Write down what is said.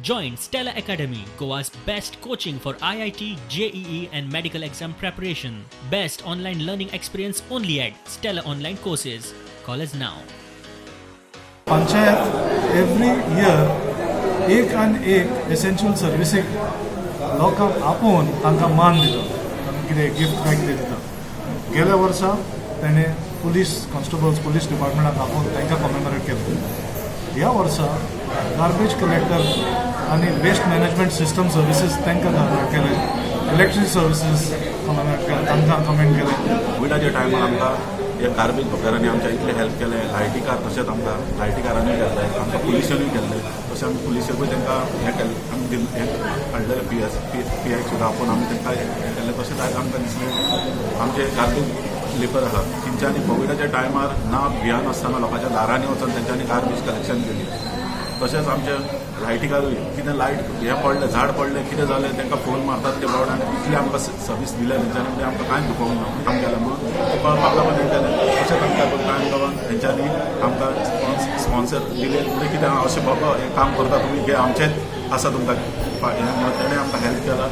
Join Stella Academy, Goa's best coaching for IIT, JEE, and medical exam preparation. Best online learning experience only at Stella Online Courses. Call us now. Panchayat every year एक आनी एक essential सर्विसीक लोकांक आपोवन तांकां मान दिता, तांकां कितें गिफ्ट काय कितें दिता. गेल्या वर्सा तेणें पुलीस कॉन्स्टेबल्स, पुलीस डिपार्टमेंटाक आपोवन तांकां कॉमेमोरेट केलें. ह्या वर्सा गार्बेज कलेक्टर आनी वेस्ट मॅनेजमेंट सिस्टम सर्विसीस तांकां कॉमेमोरेट केलें, इलेक्ट्रिक सर्विसीस कॉमेमोरेट केलें, तांकां कमेंड केलें. कोविडाच्या टायमार आमकां हे गार्बेज वर्करांनी आमच्या इतलें हेल्प केलें. लायटीकार तशेंच आमकां लायटीकारांनी केल्लें, आमकां पुलिसांनी केल्लें. तशें आमी पुलिसाकूय तांकां हें केल्लें, आमी हें हाडलेलें. पी एस पी पी आयक सुद्दां आपोवन आमी तांकां हें केल्लें. तशेंच आयज आमकां दिसलें, आमचे गार्बेज लेबर आहा, तेंच्यांनी कोविडाच्या टायमार ना भियानासतना लोकांच्या दारांनी वचून तेंच्यांनी गार्बेज कलेक्शन केली. तशेंच आमचे लायटीकारूय कितें लायट हें पडलें, झाड पडलें, कितें जालें, तांकां फोन मारतात ते बावडे आनी इतली आमकां सर्वीस दिल्या तेंच्यांनी, म्हणजे आमकां कांय दुखोवंक ना काम केलें म्हणून ते कळपाक लागून हें केलें. तशेंच आमकां कांय गांवान तेंच्यांनी आमकां स्पॉन्सर दिले, म्हणजे कितें अशें बाबा हें काम करता तुमी, हे आमचेच आसा तुमकां हें म्हणून तेणें आमकां हेल्प केला.